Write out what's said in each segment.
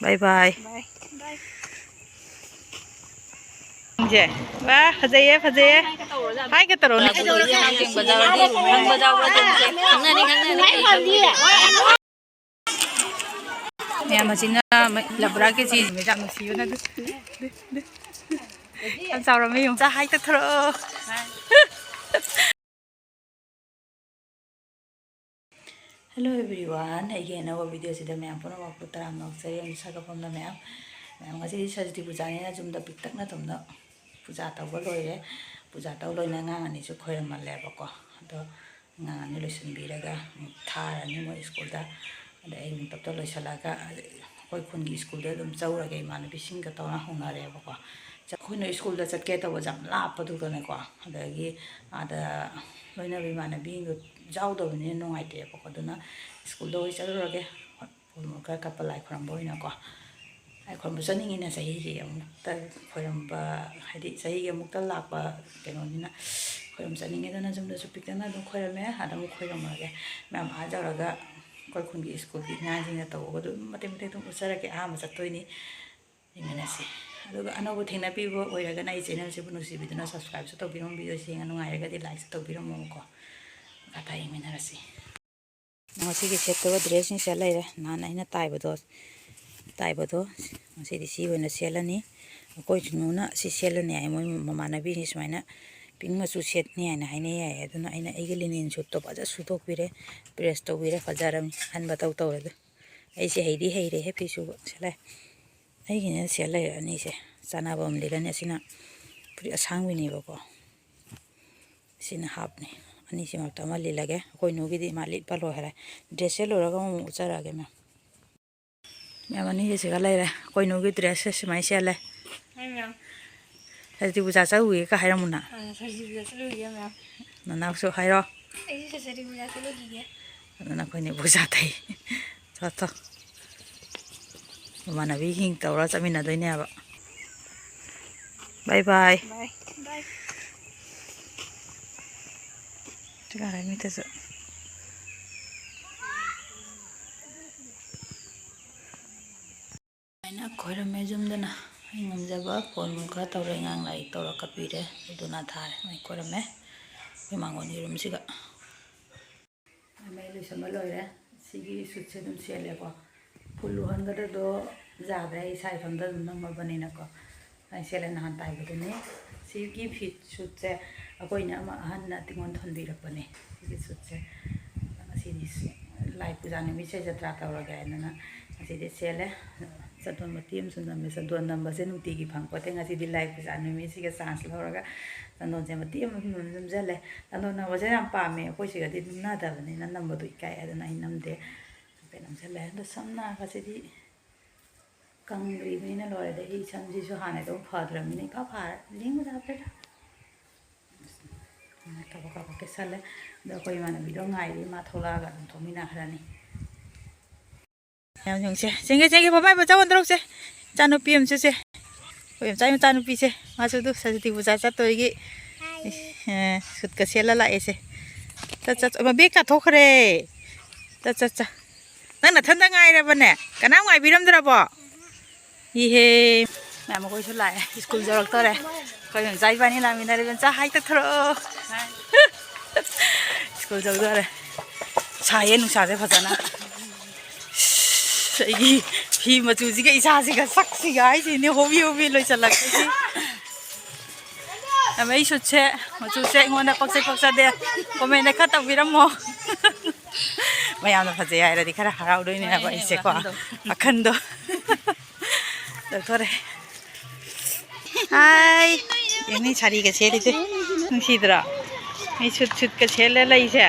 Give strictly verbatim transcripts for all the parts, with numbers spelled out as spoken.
ꯕꯥꯏ ꯕꯥꯏ꯫ ꯕꯥꯏ꯫ ꯕꯥꯏ꯫ ꯁꯦ꯫ ꯋꯥ, ꯐꯖꯩꯌꯦ, ꯐꯖꯩꯌꯦ꯫ ꯍꯥꯏꯒ ꯇꯧꯔꯣ꯫ ꯍꯥꯡꯖꯤꯡ ꯕꯖꯥꯔ ꯍꯥꯡꯖꯤꯡ ꯕꯖꯥꯔ ꯍꯪꯕ ꯌꯥꯎꯕ꯭ꯔꯥ ꯌꯦꯡꯁꯦ꯫ ꯈꯪꯅꯅꯤ, ꯈꯪꯅꯅꯤ꯫ ꯃꯌꯥꯝ ꯑꯁꯤꯅ ꯂꯕ꯭ꯔꯥ ꯀꯦꯖꯤ ꯃꯦꯗꯥꯝ ꯅꯨꯡꯁꯤꯕꯅ ꯑꯗꯨ꯫ ꯌꯥꯝ ꯆꯥꯎꯔꯝꯃꯦ ꯌꯦꯡꯉꯨ꯫ ꯆꯥ ꯍꯥꯏ ꯇꯧꯊꯣꯔꯛꯑꯣ꯫ Hello everyone, ꯑꯩꯒꯤ ꯑꯅꯧꯕ video ꯁꯤꯗ ꯃꯌꯥꯝ ꯄꯨꯝꯅꯃꯛꯄꯨ ꯇꯔꯥꯝꯅ ꯑꯣꯛꯆꯔꯤ꯫ ꯁꯥꯒꯠꯐꯝꯅ ꯃꯌꯥꯝ, ꯃꯌꯥꯝ ꯉꯁꯤꯗꯤ ꯁꯔꯁ꯭ꯋꯇꯤ ꯄꯨꯖꯥꯅꯤꯅ ꯌꯨꯝꯗ ꯄꯤꯛꯇꯛꯅ ꯊꯝꯅ ꯄꯨꯖꯥ ꯇꯧꯕ ꯂꯣꯏꯔꯦ꯫ ꯄꯨꯖꯥ ꯇꯧ ꯂꯣꯏꯅ ꯑꯉꯥꯡ ꯑꯅꯤꯁꯨ ꯈꯣꯏꯔꯝꯃꯜꯂꯦꯕꯀꯣ꯫ ꯑꯗꯣ ꯑꯉꯥꯡ ꯑꯅꯤ ꯂꯣꯏꯁꯤꯟꯕꯤꯔꯒ ꯑꯃꯨꯛ ꯊꯥꯔꯅꯤ ꯃꯣꯏ ꯁ꯭ꯀꯨꯜꯗ꯫ ꯑꯗ ꯑꯩ ꯃꯦꯀꯞꯇꯣ ꯂꯣꯏꯁꯤꯜꯂꯒ ꯑꯩꯈꯣꯏ ꯈꯨꯟꯒꯤ ꯁ꯭ꯀꯨꯜꯗ ꯑꯗꯨꯝ ꯆꯧꯔꯒꯦ, ꯏꯃꯥꯟꯅꯕꯤꯁꯤꯡꯒ ꯇꯧꯔ ꯍꯧꯅꯔꯦꯕꯀꯣ꯫ ꯑꯩꯈꯣꯏꯅ ꯁ꯭ꯀꯨꯜꯗ ꯆꯠꯀꯦ ꯇꯧꯕꯁꯦ ꯌꯥꯝ ꯂꯥꯞꯄꯗꯨꯒꯅꯦꯀꯣ, ꯑꯗꯒꯤ ꯑꯥꯗ ꯂꯣꯏꯅꯕ ꯏꯃꯥꯟꯅꯕꯤꯁꯤꯡꯗꯣ ꯌꯥꯎꯗꯕꯅꯤꯅ ꯅꯨꯡꯉꯥꯏꯇꯦꯕꯀꯣ꯫ ꯑꯗꯨꯅ ꯁ꯭ꯀꯨꯜꯗ ꯑꯣꯏ ꯆꯠꯂꯨꯔꯒꯦ꯫ ꯐꯣꯟ ꯈꯔ ꯀꯞꯄ ꯂꯥꯏ ꯈꯨꯔꯝꯕ ꯑꯣꯏꯅꯀꯣ꯫ ꯂꯥꯏ ꯈꯨꯔꯨꯝꯕ ꯆꯠꯅꯤꯡꯉꯤꯅ ꯆꯍꯤꯒꯤ ꯑꯃꯨꯛꯇ ꯈꯣꯏꯔꯝꯕ, ꯍꯥꯏꯗꯤ ꯆꯍꯤꯒꯤ ꯑꯃꯨꯛꯇ ꯂꯥꯛꯄ ꯀꯩꯅꯣꯅꯤꯅ ꯈꯣꯏꯔꯝ ꯆꯠꯅꯤꯡꯉꯦꯗꯅ ꯌꯨꯝꯗꯁꯨ ꯄꯤꯛꯇꯅ ꯑꯗꯨꯝ ꯈꯣꯏꯔꯝꯃꯦ꯫ ꯑꯗ ꯑꯃꯨꯛ ꯈꯣꯏꯔꯝꯃꯒꯦ꯫ ꯃꯌꯥꯝ ꯑꯥ ꯌꯧꯔꯒ ꯑꯩꯈꯣꯏ ꯈꯨꯟꯒꯤ ꯁ꯭ꯀꯨꯜꯒꯤ ꯑꯉꯥꯡꯁꯤꯡꯅ ꯇꯧꯕꯒ ꯑꯗꯨꯝ ꯃꯇꯦꯛ ꯃꯇꯦꯛ ꯑꯗꯨꯝ ꯎꯠꯆꯔꯛꯀꯦ꯫ ꯑꯍꯥꯟꯕ ꯆꯠꯇꯣꯏꯅꯤ꯫ ꯌꯦꯡꯃꯤꯟꯅꯁꯤ꯫ ꯑꯗꯨꯒ ꯑꯅꯧꯕ ꯊꯦꯡꯅꯕꯤꯕ ꯑꯣꯏꯔꯒꯅ ꯑꯩ ꯆꯦꯅꯦꯜꯁꯤꯕꯨ ꯅꯨꯡꯁꯤꯕꯤꯗꯨꯅ subscribeꯁꯨ ꯇꯧꯕꯤꯔꯝꯃꯣ, video ꯁꯦ ꯌꯦꯡꯉ ꯅꯨꯡꯉꯥꯏꯔꯒꯗꯤ likeꯁꯨ ꯇꯧꯕꯤꯔꯝꯃꯣꯀꯣ꯫ ꯃꯈꯥ ꯇꯥ ꯌꯦꯡꯃꯤꯟꯅꯔꯁꯤ꯫ ꯉꯁꯤꯒꯤ ꯁꯦꯠꯇꯕ dressꯁꯤꯡꯁꯦ ꯂꯩꯔꯦ꯫ ꯅꯍꯥꯟ ꯑꯩꯅ ꯇꯥꯏꯕꯗꯣ, ꯇꯥꯏꯕꯗꯣ ꯉꯁꯤꯗꯤ ꯁꯤ ꯑꯣꯏꯅ ꯁꯦꯠꯂꯅꯤ꯫ ꯑꯩꯈꯣꯏ ꯅꯨꯅ ꯁꯤ ꯁꯦꯠꯂꯅꯤ ꯍꯥꯏ꯫ ꯃꯣꯏ ꯃꯃꯥꯟꯅꯕꯤꯁꯤ ꯁꯨꯃꯥꯏꯅ pink ꯃꯆꯨ ꯁꯦꯠꯅꯤ ꯍꯥꯏꯅ ꯍꯥꯏꯅꯩ ꯍꯥꯏ꯫ ꯑꯗꯨꯅ ꯑꯩꯅ ꯑꯩꯒꯤ linen suitꯇꯣ ꯐꯖ ꯁꯨꯗꯣꯛꯄꯤꯔꯦ, press ꯇꯧꯕꯤꯔꯦ, ꯐꯖꯔꯕꯅꯤ꯫ ꯑꯍꯟꯕ ꯇꯧ ꯇꯧꯔꯦ ꯑꯗꯨ꯫ ꯑꯩꯁꯦ ꯍꯩꯗꯤ ꯍꯩꯔꯦꯍꯦ ꯐꯤ ꯁꯨꯕ꯫ ꯁꯦ ꯂꯥꯏ꯫ ꯑꯩꯒꯤꯅ ꯁꯦꯠ ꯂꯩꯔꯦ ꯑꯅꯤꯁꯦ꯫ ꯆꯥꯟꯅꯕ ꯑꯃ ꯂꯤꯠꯂꯅꯤ꯫ ꯑꯁꯤꯅ ꯐꯨꯔꯤꯠ ꯑꯁꯥꯡꯕꯤꯅꯦꯕꯀꯣ꯫ ꯁꯤꯅ halfꯅꯤ꯫ ꯑꯅꯤꯁꯤꯃꯛꯇ ꯑꯃ ꯂꯤꯠꯂꯒꯦ꯫ ꯑꯩꯈꯣꯏ ꯅꯨꯒꯤꯗꯤ ꯃꯥ ꯂꯤꯠꯄ ꯂꯣꯏꯈꯔꯦ꯫ Dressꯁꯦ ꯂꯣꯏꯔꯒ ꯑꯃꯨꯛ ꯎꯠꯆꯔꯛꯑꯒꯦ ꯃꯦꯝ꯫ ꯃꯦꯝ ꯑꯅꯤꯁꯤꯒ ꯂꯩꯔꯦ꯫ ꯑꯩꯈꯣꯏ ꯅꯨꯒꯤ dressꯁꯦ ꯁꯨꯃꯥꯏꯅ ꯁꯦꯠꯂꯦ꯫ ꯍꯥꯏ ꯃꯦꯝ꯫ ꯁꯔꯁ꯭ꯋꯇꯤ ꯄꯨꯖꯥ ꯆꯠꯂꯨꯒꯦ ꯀ ꯍꯥꯏꯔꯝꯃꯨꯅ꯫ ꯑ, ꯁꯔꯁ꯭ꯋꯇꯤ ꯄꯨꯖꯥ ꯆꯠꯂꯨꯒꯦ ꯃꯦꯝ꯫ ꯅꯅꯥꯎꯁꯨ ꯍꯥꯏꯔꯣ꯫ ꯑꯩꯁꯨ ꯁꯔꯁ꯭ꯋꯇꯤ ꯄꯨꯖꯥ ꯆꯠꯂꯨꯈꯤꯒꯦ꯫ ꯑꯗꯨꯅ ꯑꯩꯈꯣꯏꯅꯤ ꯄꯨꯖꯥ ꯇꯩ꯫ ꯆꯠ ꯆꯠ꯫ ꯃꯃꯥꯟꯅꯕꯤꯁꯤꯡ ꯇꯧꯔ ꯆꯠꯃꯤꯟꯅꯗꯣꯏꯅꯦꯕ꯫ Bye bye꯫ Bye꯫ Bye꯫ ꯆꯤꯡ ꯀꯥꯔꯦ ꯃꯤꯠꯇꯁꯨ꯫ ꯑꯩꯅ ꯈꯣꯏꯔꯝꯃꯦ ꯌꯨꯝꯗꯅ꯫ ꯑꯩ ꯉꯝꯖꯕ ꯐꯣꯟ ꯅꯨꯡ ꯈꯔ ꯇꯧꯔꯦ, ꯑꯉꯥꯡ ꯂꯥꯏꯔꯤꯛ ꯇꯧꯔ ꯀꯞꯄꯤꯔꯦ, ꯑꯗꯨꯅ ꯊꯥꯔꯦ꯫ ꯃꯩ ꯈꯣꯏꯔꯝꯃꯦ ꯑꯩꯈꯣꯏ ꯃꯥꯡꯒꯣꯟ ꯌꯦꯔꯨꯝꯁꯤꯒ꯫ ꯃꯩ ꯂꯣꯏꯁꯟꯕ ꯂꯣꯏꯔꯦ꯫ ꯁꯤꯒꯤ ꯁꯨꯠꯁꯦ ꯑꯗꯨꯝ ꯁꯦꯠꯂꯦꯀꯣ꯫ ꯐꯨꯜ ꯂꯨꯍꯟꯒꯗꯕꯗꯣ ꯌꯥꯗ꯭ꯔꯦ, ꯑꯩ ꯏꯁꯥ ꯏꯊꯟꯇ ꯑꯗꯨꯝ ꯅꯝꯃꯕꯅꯤꯅꯀꯣ꯫ ꯑꯩ ꯁꯦꯠꯂꯦ ꯅꯍꯥꯟ ꯇꯥꯏꯕꯗꯨꯅꯤ꯫ ꯁꯤꯒꯤ ꯐꯤꯠ ꯁꯨꯠꯁꯦ ꯑꯩꯈꯣꯏꯅ ꯑꯃ ꯑꯍꯟꯅ ꯑꯩꯉꯣꯟꯗ ꯊꯣꯟꯕꯤꯔꯛꯄꯅꯦ꯫ ꯁꯤꯒꯤ ꯁꯨꯠꯁꯦ ꯉꯁꯤꯗꯤ ꯁꯤ-, ꯂꯥꯏ ꯄꯨꯖꯥ ꯅꯨꯃꯤꯠꯁꯦ ꯖꯇ꯭ꯔꯥ ꯇꯧꯔꯒꯦ ꯍꯥꯏꯗꯅ ꯉꯁꯤꯗꯤ ꯁꯦꯠꯂꯦ꯫ ꯆꯟꯗꯣꯟ ꯃꯇꯦꯛ ꯑꯃꯁꯨ ꯅꯝꯃꯦ꯫ ꯆꯟꯗꯣꯟ ꯅꯝꯕꯁꯦ ꯅꯨꯡꯇꯤꯒꯤ ꯐꯪꯄꯣꯠꯇꯦ꯫ ꯉꯁꯤꯗꯤ ꯂꯥꯏ ꯄꯨꯖꯥ ꯅꯨꯃꯤꯠꯁꯤꯒ ꯆꯥꯟꯁ ꯂꯧꯔꯒ ꯆꯟꯗꯣꯟꯁꯦ ꯃꯇꯦꯛ ꯑꯃ ꯅꯝꯁꯤꯜꯂꯦ꯫ ꯆꯟꯗꯣꯟ ꯅꯝꯕꯁꯦ ꯌꯥꯝ ꯄꯥꯝꯃꯦ꯫ ꯑꯩꯈꯣꯏ ꯁꯤꯒꯗꯤ ꯅꯝꯅꯗꯕꯅꯤꯅ ꯅꯝꯕꯗꯣ ꯏꯀꯥꯏ ꯍꯥꯏꯗꯅ ꯑꯩ ꯅꯝꯗꯦ꯫ ꯍꯥꯏꯐꯦꯠ ꯅꯝꯁꯤꯜꯂꯦ꯫ ꯑꯗꯣ ꯁꯝ ꯅꯥꯕꯁꯤꯗꯤ ꯀꯪꯗ꯭ꯔꯤꯕꯅꯤꯅ ꯂꯣꯏꯔꯦ꯫ ꯑꯗꯩ ꯑꯩ ꯁꯝꯁꯤꯁꯨ ꯍꯥꯟꯅꯗꯧ ꯐꯗ꯭ꯔꯕꯅꯤꯅ ꯏꯐ ꯐꯔꯦ꯫ ꯂꯦꯡꯕ ꯌꯥꯗ꯭ꯔꯦꯗ꯫ ꯀꯕꯛ ꯀꯕꯛ ꯀꯦꯁꯜꯂꯦ꯫ ꯑꯗꯣ ꯑꯩꯈꯣꯏ ꯏꯃꯥꯟꯅꯕꯤꯗꯣ ꯉꯥꯏꯔꯤ, ꯃꯥ ꯊꯣꯛꯂꯛꯑꯒ ꯑꯗꯨꯝ ꯊꯣꯛꯃꯤꯟꯅꯈ꯭ꯔꯅꯤ꯫ ꯌꯥꯝ ꯌꯦꯡꯁꯦ꯫ ꯆꯦꯡꯒꯦ, ꯆꯦꯡꯒꯦ, ꯄꯣꯄꯥꯏ ꯄꯣꯠꯆꯥ ꯑꯣꯟꯗꯧꯔꯛꯁꯦ꯫ ꯏꯆꯥꯅꯨꯄꯤ ꯑꯃꯁꯨ ꯁꯦ꯫ ꯑꯩꯈꯣꯏ ꯏꯆꯥ ꯃꯆꯥꯅꯨꯄꯤꯁꯦ꯫ ꯃꯥꯁꯨ ꯑꯗꯨ ꯁꯔꯁ꯭ꯋꯇꯤ ꯄꯨꯖꯥ ꯆꯠꯇꯣꯏꯒꯤ, ꯑꯦ, ꯁꯨꯠꯀ ꯁꯦꯠꯂ ꯂꯥꯛꯑꯦꯁꯦ꯫ ꯆꯠ, ꯆꯠ, ꯕꯦꯒ ꯆꯥꯊꯣꯛꯈ꯭ꯔꯦ꯫ ꯆꯠ, ꯆꯠ, ꯆꯠ꯫ ꯅꯪ ꯅꯊꯟꯗ ꯉꯥꯏꯔꯕꯅꯦ? ꯀꯅꯥꯝ ꯉꯥꯏꯕꯤꯔꯝꯗ꯭ꯔꯕꯣ? ꯏꯍꯦ꯫ ꯃꯌꯥꯝ ꯃꯈꯣꯏꯁꯨ ꯂꯥꯛꯑꯦ꯫ ꯁ꯭ꯀꯨꯜ ꯌꯧꯔꯛꯇꯣꯔꯦ꯫ ꯑꯩꯈꯣꯏ ꯃꯦꯝꯆꯥ ꯏꯕꯥꯅꯤ ꯂꯥꯛꯃꯤꯟꯅꯔꯦ꯫ ꯃꯦꯝꯆꯥ ꯍꯥꯏ ꯇꯧꯊꯣꯔꯛꯑꯣ꯫ ꯁ꯭ꯀꯨꯜ ꯌꯧꯗꯣꯔꯦ꯫ ꯁꯥꯏꯌꯦ ꯅꯨꯡꯁꯥꯁꯦ ꯐꯖꯅ꯫ ꯑꯩꯒꯤ ꯐꯤ ꯃꯆꯨꯁꯤꯒ ꯏꯁꯥꯁꯤꯒ ꯁꯛꯁꯤꯒ ꯍꯥꯏꯁꯤꯅꯦ ꯍꯣꯕꯤ ꯍꯣꯕꯤ ꯂꯣꯏꯁꯤꯜꯂꯛꯄꯁꯤ꯫ ꯌꯥꯝ ꯑꯩ ꯁꯨꯠꯁꯦ, ꯃꯆꯨꯁꯦ ꯑꯩꯉꯣꯟꯗ ꯄꯛꯆꯩ ꯄꯛꯆꯗꯦ comment ꯈꯔ ꯇꯧꯕꯤꯔꯝꯃꯣ꯫ ꯃꯌꯥꯝꯅ ꯐꯖꯩ ꯍꯥꯏꯔꯗꯤ ꯈꯔ ꯍꯔꯥꯎꯗꯣꯏꯅꯦ ꯍꯥꯏꯕ ꯑꯩꯁꯦꯀꯣ꯫ ꯋꯥꯈꯟꯗꯣ꯫ ꯇꯧꯊꯣꯔꯦ꯫ ꯍꯥꯏ꯫ ꯌꯦꯡꯅꯤ ꯁꯥꯔꯤꯒ ꯁꯦꯠꯂꯤꯁꯦ꯫ ꯅꯨꯡꯁꯤꯗ꯭ꯔꯣ? ꯃꯤ ꯁꯨꯠ ꯁꯨꯠꯀ ꯁꯦꯠꯂ ꯂꯩꯁꯦ꯫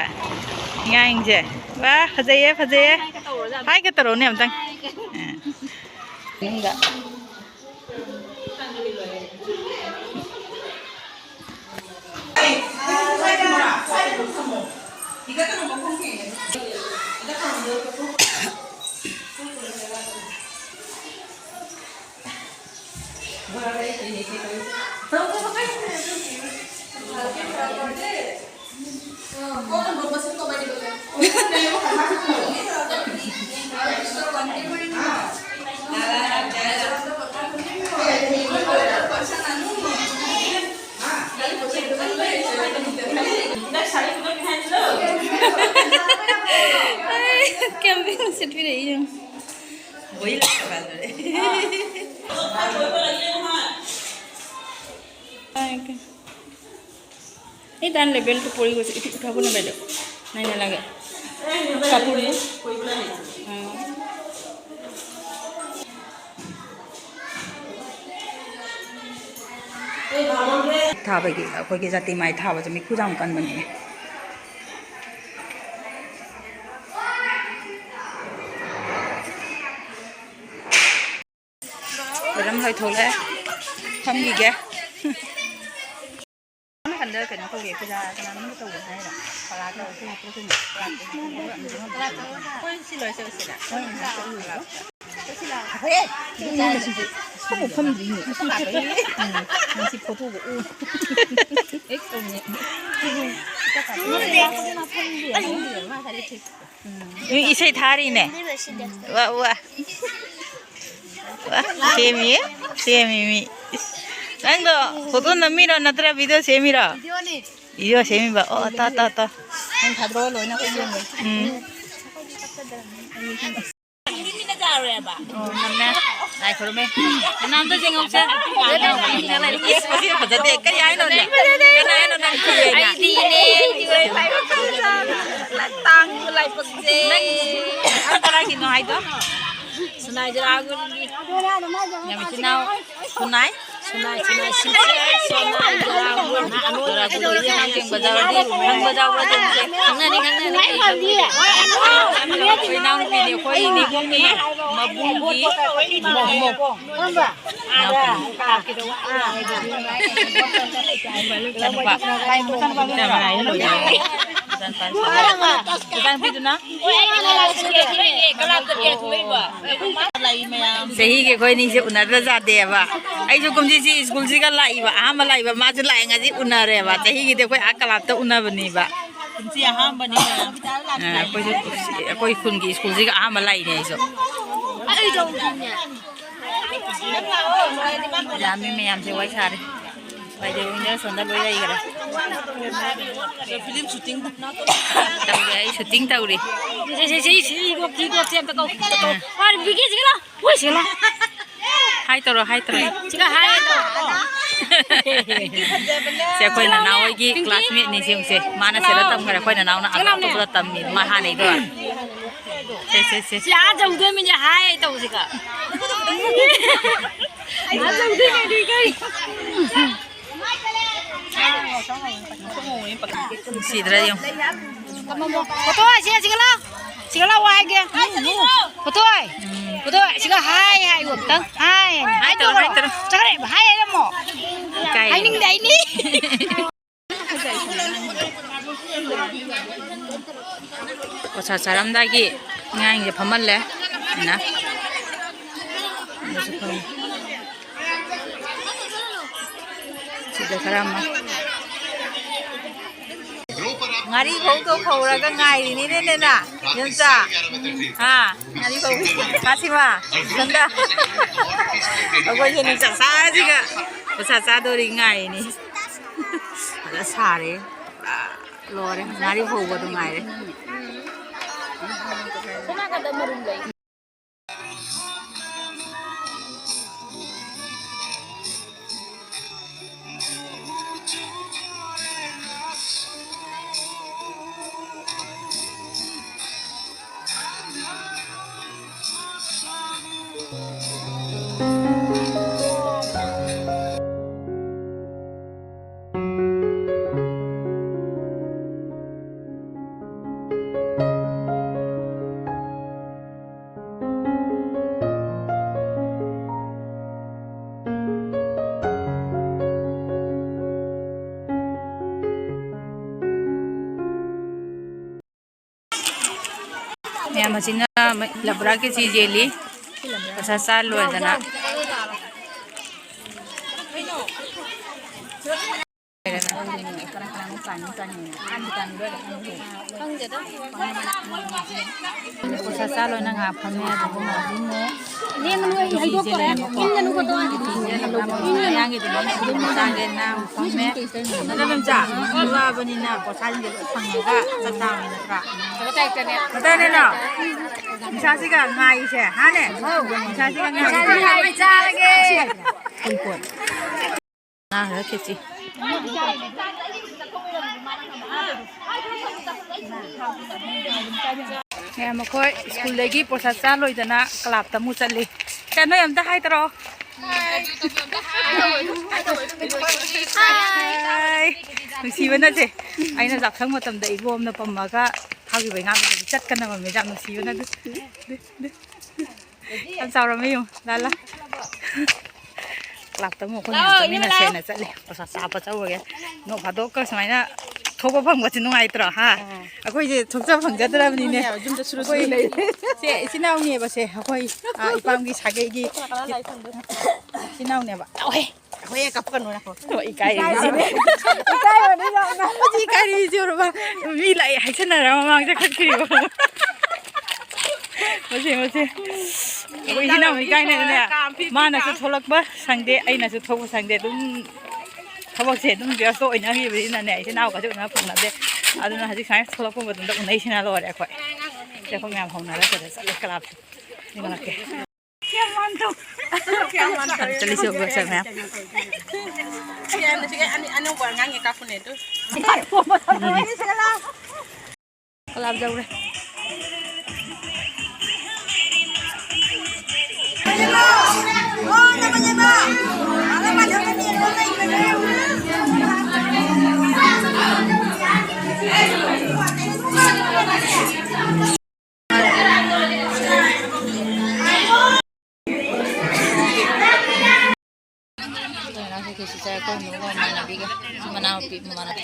ꯑꯉꯥꯡꯁꯦ꯫ ꯋꯥ, ꯐꯖꯩꯌꯦ, ꯐꯖꯩꯌꯦ꯫ ꯍꯥꯏꯒ ꯇꯧꯔꯣꯅꯦ ꯑꯝꯇꯪ꯫ ꯑ꯫ ꯃꯅꯨꯡꯗ꯫ এই তান লেবেলটো পৰি গৈছে, এইটো উঠাব নালাগে। নাই, নালাগে। কাপোৰ নে? অ। ꯊꯥꯕꯒꯤ, ꯑꯩꯈꯣꯏꯒꯤ ꯖꯥꯇꯤ ꯃꯥꯏ ꯊꯥꯕꯁꯦ ꯃꯤꯈꯨ ꯌꯥꯝ ꯀꯟꯕꯅꯦ꯫ ꯂꯣꯏꯔꯝ ꯂꯣꯏꯊꯣꯛꯂꯦ꯫ ꯐꯝꯈꯤꯒꯦ꯫ ꯅꯥꯀꯟꯗ ꯀꯩꯅꯣ ꯇꯧꯋꯦ, ꯄꯨꯖꯥ ꯀꯅꯥꯅꯣꯝꯒ ꯇꯧꯋꯦ ꯍꯥꯏꯔꯣ? ꯄꯔꯥ ꯇꯧꯋꯦ꯫ ꯑꯩꯈꯣꯏ ꯁꯤ ꯂꯣꯏ ꯆꯠꯂꯁꯤꯔ? ꯍꯣꯏ, ꯍꯣꯏ꯫ ꯆꯠꯂꯨꯔꯣ꯫ ꯆꯠꯁꯤ ꯂꯥꯛꯑꯣ꯫ ꯍꯦ! ꯁꯤꯗꯤ ꯃꯐꯝꯗꯤ ꯎꯝ, ꯃꯁꯤ ꯐꯣꯇꯣꯒ ꯎ꯫ ꯍꯦꯛ ꯇꯧꯅꯦ꯫ ꯃꯤ ꯏꯁꯩ ꯊꯥꯔꯤꯅꯦ꯫ ꯋꯥ, ꯋꯥ꯫ ꯋꯥ, ꯁꯦꯝꯃꯤ, ꯁꯦꯝꯃꯤ ꯃꯤ꯫ ꯅꯪꯗꯣ ꯐꯣꯇꯣ ꯅꯝꯃꯤꯔꯣ ꯅꯠꯇ꯭ꯔ ꯚꯤꯗꯤꯑꯣ ꯁꯦꯝꯃꯤꯔꯣ? ꯚꯤꯗꯤꯑꯣꯅꯦ꯫ ꯚꯤꯗꯤꯑꯣ ꯁꯦꯝꯃꯤꯕ? ꯑꯣ, ꯇꯥ, ꯇꯥ, ꯇꯥ꯫ ꯅꯪ ꯊꯥꯗꯣꯛꯑꯣ ꯂꯣꯏꯅ ꯑꯩꯈꯣꯏ ꯌꯦꯡꯒꯦ꯫ ꯎꯝ꯫ ꯑꯣ, ꯅꯝꯃꯦ꯫ ꯂꯥꯏ ꯈꯨꯔꯨꯝꯃꯦ꯫ ꯀꯅꯥꯝꯇ ꯌꯦꯡꯍꯧꯁꯦ꯫ ꯏꯁ, ꯃꯁꯤ ꯐꯖꯗꯦ꯫ ꯀꯔꯤ ꯍꯥꯏꯅꯣꯅꯦ? ꯀꯅꯥ ꯍꯥꯏꯅꯣ ꯅꯪ ꯊꯤꯌꯦꯅ? ꯑꯩꯗꯤꯅꯦ, ꯇꯥꯡꯕ ꯂꯥꯏꯕꯛꯁꯦ꯫ ꯅꯪ, ꯅꯪ ꯀꯗꯥꯏꯒꯤꯅꯣ ꯍꯥꯏꯗꯣ? ꯁꯨꯅꯥꯏ ꯖꯔꯥꯒꯨꯔꯨꯒꯤ꯫ ꯌꯥꯝ ꯏꯆꯤꯟ ꯏꯅꯥꯎ ꯁꯨꯅꯥꯏ꯫ ꯁꯨꯅꯥꯏ, ꯁꯨꯅꯥꯏ, ꯁꯤꯜꯆꯔ, ꯁꯨꯅꯥꯏ ꯖꯔꯥꯒꯨꯔꯨ꯫ ꯖꯔꯥꯒꯨꯔꯨꯒꯤ ꯑꯉꯥꯡ ꯌꯦꯡꯕ ꯌꯥꯎꯔꯗꯤ, ꯈꯪꯕ ꯌꯥꯎꯕ꯭ꯔꯥ ꯌꯦꯡꯁꯦ꯫ ꯈꯪꯅꯅꯤ, ꯈꯪꯅꯅꯤ꯫ ꯑꯩꯈꯣꯏ ꯏꯅꯥꯎꯅꯨꯄꯤꯅꯤ, ꯑꯩꯈꯣꯏ ꯏꯅꯦꯕꯣꯛꯅꯤ, ꯃꯕꯨꯡꯒꯤ ꯃꯧ꯫ ꯏꯆꯥꯅꯨꯄꯥ꯫ ꯏꯆꯥꯅꯨꯄꯤꯗꯨꯅ ꯆꯍꯤꯒꯤ ꯑꯩꯈꯣꯏ ꯑꯅꯤꯁꯦ ꯎꯅꯗ꯭ꯔ ꯌꯥꯗꯦꯕ꯫ ꯑꯩꯁꯨ ꯀꯨꯝꯁꯤꯁꯤ ꯁ꯭ꯀꯨꯜꯁꯤꯒ ꯂꯥꯛꯏꯕ, ꯑꯍꯥꯟꯕ ꯂꯥꯛꯏꯕ, ꯃꯥꯁꯨ ꯂꯥꯛꯑꯦ, ꯉꯁꯤ ꯎꯅꯔꯦꯕ꯫ ꯆꯍꯤꯒꯤꯗꯤ ꯑꯩꯈꯣꯏ ꯑꯥ ꯀꯂꯥꯞꯇ ꯎꯅꯕꯅꯦꯕ꯫ ꯀꯨꯝꯁꯤ ꯑꯍꯥꯟꯕꯅꯤ ꯃꯌꯥꯝ꯫ ꯑ, ꯑꯩꯈꯣꯏꯁꯨ, ꯑꯩꯈꯣꯏ ꯈꯨꯟꯒꯤ ꯁ꯭ꯀꯨꯜꯁꯤꯒ ꯑꯍꯥꯟꯕ ꯂꯥꯛꯏꯅꯦ ꯑꯩꯁꯨ꯫ ꯌꯥꯝꯃꯤ ꯃꯌꯥꯝꯁꯦ ꯋꯥꯔꯤ ꯁꯥꯔꯤ꯫ ꯚꯥꯏ ꯗꯦꯕꯤꯟꯗ ꯁꯣꯝꯗ ꯂꯣꯏ ꯂꯩꯈ꯭ꯔꯦ꯫ ꯐꯤꯂꯝ ꯁꯨꯇꯤꯡ ꯇꯧꯔꯤ, ꯑꯩ ꯁꯨꯇꯤꯡ ꯇꯧꯔꯤ꯫ ꯁꯤ, ꯁꯤ, ꯁꯤ, ꯁꯤ, ꯏꯒꯣ, ꯀꯤꯒꯣ, ꯁꯤ ꯑꯝꯇ ꯀꯧ, ꯑꯝꯇ ꯀꯧ꯫ ꯑꯥ꯫ ꯃꯥ ꯕꯤꯀꯤ ꯁꯤꯒ ꯂꯥꯎ꯫ ꯍꯣꯏ, ꯁꯤꯒ ꯂꯥꯎ꯫ ꯍꯥꯏ ꯇꯧꯔꯣ, ꯍꯥꯏ ꯇꯧꯔꯣ꯫ ꯁꯤꯒ ꯍꯥꯏ ꯇꯧꯔꯣ꯫ ꯁꯦ, ꯑꯩꯈꯣꯏ ꯅꯅꯥꯎ ꯍꯣꯏꯒꯤ ꯄꯤꯡꯀꯤ꯫ ꯀ꯭ꯂꯥꯁꯃꯦꯠꯅꯤ ꯁꯤ ꯌꯦꯡꯉꯨꯁꯦ꯫ ꯃꯥꯅ ꯁꯤꯗ ꯇꯝꯈ꯭ꯔꯦ, ꯑꯩꯈꯣꯏ ꯅꯅꯥꯎꯅ ꯑꯥ ꯑꯇꯣꯞꯄꯗ ꯇꯝꯃꯤ, ꯃꯥ ꯍꯥꯟꯅꯩꯗꯣ꯫ ꯁꯦ, ꯁꯦ, ꯁꯦ꯫ ꯁꯤ ꯑꯥ ꯌꯧꯗꯣꯏꯃꯤꯅꯦ, ꯍꯥꯏ ꯇꯧꯁꯤꯒ꯫ ꯑꯥ ꯌꯧꯗꯣꯏꯃꯤꯅꯦ, ꯀꯩ? ꯅꯨꯡꯁꯤꯗ꯭ꯔꯥ ꯌꯦꯡꯉꯨ꯫ ꯄꯣꯠꯇꯣꯏ, ꯁꯤ, ꯁꯤꯒ ꯂꯥꯎ꯫ ꯁꯤꯒ ꯂꯥꯎ, ꯋꯥ ꯍꯥꯏꯒꯦ꯫ ꯄꯣꯠꯇꯣꯏ꯫ ꯄꯣꯠꯇꯣꯏ, ꯁꯤꯒ ꯍꯥꯏ ꯍꯥꯏꯌꯨ ꯑꯝꯇꯪ꯫ ꯍꯥꯏ꯫ ꯍꯥꯏ ꯇꯧꯔꯣ, ꯍꯥꯏ ꯇꯧꯔꯣ꯫ ꯆꯠꯈ꯭ꯔꯦ, ꯍꯥꯏ ꯍꯥꯏꯔꯝꯃꯣ꯫ ꯏꯀꯥꯏ꯫ ꯍꯥꯏꯅꯤꯡꯗꯦ ꯑꯩꯗꯤ꯫ ꯄꯩꯁꯥ ꯆꯥꯔꯝꯗꯥꯏꯒꯤ ꯑꯉꯥꯡꯁꯦ ꯐꯝꯍꯜꯂꯦ꯫ ꯑꯩꯅ꯫ ꯁꯤꯗ ꯈꯔ ꯑꯃ꯫ ꯉꯥꯔꯤ ꯐꯧꯗꯣ ꯐꯧꯔꯒ ꯉꯥꯏꯔꯤꯅꯤꯅꯦ, ꯅꯦꯅꯥ꯫ ꯌꯣꯟꯆꯥ꯫ ꯍꯥ? ꯉꯥꯔꯤ ꯐꯧ꯫ ꯐꯥꯁꯤꯃ꯫ ꯁꯣꯝꯗ꯫ ꯑꯩꯈꯣꯏꯁꯦ ꯅꯨꯡꯁꯥ ꯁꯥꯁꯤꯒ ꯄꯩꯁꯥ ꯆꯥꯗꯣꯔꯤ ꯉꯥꯏꯔꯤꯅꯤ꯫ ꯐꯖ ꯁꯥꯔꯦ꯫ ꯄꯨꯔꯥ ꯂꯣꯏꯔꯦ꯫ ꯉꯥꯔꯤ ꯐꯧꯕꯗꯨ ꯉꯥꯏꯔꯦ꯫ ꯃꯌꯥꯝ ꯑꯁꯤꯅ ꯂꯕ꯭ꯔꯥ ꯀꯦꯖꯤ ꯌꯦꯜꯂꯤ꯫ ꯄꯩꯁꯥ ꯆꯥ ꯂꯣꯏꯗꯅ꯫ ꯄꯩꯁꯥ ꯆꯥ ꯂꯣꯏꯅ ꯉꯥꯏꯍꯥꯛ ꯐꯝꯃꯦ, ꯑꯗꯨꯒ ꯃꯥꯁꯤꯅꯦ꯫ ꯂꯦꯡꯒꯅꯨ, ꯑꯩ ꯍꯩꯗꯣꯛꯈ꯭ꯔꯦ꯫ ꯏꯟꯒꯅꯨ ꯐꯣꯇꯣ꯫ ꯃꯌꯥꯡꯒꯤꯗꯨꯅ ꯑꯗꯨꯝ ꯆꯥꯒꯦꯅ ꯐꯝꯃꯦ꯫ ꯅꯠꯇ꯭ꯔ ꯃꯦꯝꯆꯥ? ꯋꯥꯕꯅꯤꯅ ꯄꯣꯊꯥꯁꯤꯡꯁꯦ ꯂꯣꯏ ꯐꯪꯉꯒ ꯆꯥꯛ ꯆꯥꯕꯅꯤ ꯅꯠꯇ꯭ꯔꯥ? ꯀꯗꯥꯏꯅꯣ? ꯅꯤꯁꯥꯁꯤꯒ ꯉꯥꯏꯁꯦ, ꯍꯥꯅꯦ? ꯅꯤꯁꯥꯁꯤꯒ ꯉꯥꯏꯁꯦ꯫ ꯆꯥꯔꯒꯦ꯫ ꯅꯥꯈ꯭ꯔꯦ ꯈꯦꯆꯤ꯫ ꯃꯌꯥꯝ ꯃꯈꯣꯏ ꯁ꯭ꯀꯨꯜꯗꯒꯤ ꯄ꯭ꯔꯣꯁꯥꯗ ꯆꯥ ꯂꯣꯏꯗꯅ ꯀ꯭ꯂꯥꯕꯇ ꯑꯃꯨꯛ ꯆꯠꯂꯤ꯫ ꯁꯦ, ꯅꯣꯏ ꯑꯝꯇ ꯍꯥꯏ ꯇꯧꯔꯛꯑꯣ꯫ ꯍꯥꯏ꯫ ꯅꯨꯡꯁꯤꯕꯅꯁꯦ꯫ ꯑꯩꯅ ꯆꯥꯛꯁꯪ ꯃꯇꯝꯗ ꯏꯕꯣꯝꯅ ꯄꯝꯃꯒ ꯐꯥꯈꯤꯕ ꯉꯥꯗꯨꯗꯤ ꯆꯠꯀꯅꯕ ꯃꯦꯗꯥꯝ ꯅꯨꯡꯁꯤꯕꯅ ꯑꯗꯨ꯫ ꯌꯥꯝ ꯆꯥꯎꯔꯝꯃꯦ ꯌꯦꯡꯉꯨ, ꯂꯥ ꯂꯥ꯫ ꯀ꯭ꯂꯥꯕꯇ ꯑꯃꯨꯛ ꯑꯩꯈꯣꯏ ꯃꯌꯥꯝ ꯂꯥꯛꯑꯣ, ꯆꯠꯃꯤꯟꯅꯁꯦꯅ ꯆꯠꯂꯤ꯫ ꯄ꯭ꯔꯣꯁꯥꯗ ꯆꯥꯕ ꯆꯧꯔꯒꯦ꯫ ꯅꯣꯡ ꯐꯥꯗꯣꯛꯀ ꯁꯨꯃꯥꯏꯅ ꯊꯣꯛꯄ ꯐꯪꯕꯁꯦ ꯅꯨꯡꯉꯥꯏꯇ꯭ꯔꯣ? ꯍꯥ? ꯑꯥ꯫ ꯑꯩꯈꯣꯏꯁꯦ ꯊꯣꯛꯆꯕ ꯐꯪꯖꯗ꯭ꯔꯕꯅꯤꯅꯦ꯫ ꯌꯨꯝꯗ ꯁꯨꯔꯨ ꯁꯨꯔꯨ ꯑꯩꯈꯣꯏ ꯂꯩꯔꯦ꯫ ꯁꯦ, ꯏꯆꯤꯟ ꯏꯅꯥꯎꯅꯦꯕꯁꯦ, ꯑꯩꯈꯣꯏ, ꯑꯥ, ꯏꯄꯥꯝꯒꯤ ꯁꯥꯒꯩꯒꯤ ꯏꯆꯤꯟ ꯏꯅꯥꯎꯅꯦꯕ꯫ ꯇꯧꯍꯦ꯫ ꯍꯣꯏ, ꯀꯞꯀꯅꯨ, ꯅꯈꯣ꯫ ꯍꯣꯏ, ꯏꯀꯥꯏꯔꯦ꯫ ꯏꯀꯥꯏꯕꯅꯤ ꯌꯥꯝꯅ꯫ ꯍꯧꯖꯤꯛ ꯏꯀꯥꯏꯔꯤꯁꯦ ꯎꯔꯕ? ꯃꯤ ꯂꯥꯛꯑꯦ ꯍꯥꯏꯁꯟꯅꯔ ꯃꯃꯥꯡ ꯆꯠꯈꯠꯈ꯭ꯔꯤꯕ꯫ ꯃꯁꯦ, ꯃꯁꯦ꯫ ꯑꯩꯈꯣꯏ ꯏꯆꯤꯟ ꯏꯅꯥꯎ ꯏꯀꯥꯏꯅꯗꯅꯦ꯫ ꯃꯥꯅꯁꯨ ꯊꯣꯛꯂꯛꯄ ꯁꯪꯗꯦ, ꯑꯩꯅꯁꯨ ꯊꯣꯛꯄ ꯁꯪꯗꯦ꯫ ꯑꯗꯨꯝ ꯊꯕꯛꯁꯦ ꯑꯗꯨꯝ ꯕ꯭ꯌꯁꯇ ꯑꯣꯏꯅꯈꯤꯕꯅꯤꯅꯅꯦ, ꯏꯆꯤꯟ ꯏꯅꯥꯎꯒꯁꯨ ꯎꯅꯕ ꯐꯪꯅꯗꯦ꯫ ꯑꯗꯨꯅ ꯍꯧꯖꯤꯛ ꯁꯨꯃꯥꯏꯅ ꯊꯣꯛꯂꯛꯄ ꯃꯇꯝꯗ ꯎꯅꯩꯁꯤꯅ ꯂꯣꯏꯔꯦ ꯑꯩꯈꯣꯏ꯫ ꯁꯦ, ꯑꯩꯈꯣꯏ ꯃꯌꯥꯝ ꯍꯧꯅꯔ ꯁꯤꯗ ꯆꯠꯂꯦ ꯀ꯭ꯂꯥꯕꯇ꯫ ꯌꯦꯡꯉꯛꯀꯦ꯫ ꯆꯠꯂꯤꯁꯤ ꯎꯕ꯭ꯔꯥ, ꯁꯥꯔ ꯃꯌꯥꯝ? ꯁꯤ ꯑꯅꯧꯕ ꯑꯉꯥꯡꯒꯤ ꯀꯥꯞꯄꯅꯦ ꯑꯗꯨ꯫ ꯀ꯭ꯂꯥꯕ ꯌꯧꯔꯦ꯫ ꯉꯁꯤ ꯈꯦꯆꯤ ꯆꯥꯏ ꯑꯩꯈꯣꯏ ꯃꯧꯒ ꯃꯃꯥꯟꯅꯕꯤꯒ, ꯃꯅꯥꯎꯄꯤ ꯃꯃꯥꯟꯅꯕꯤ꯫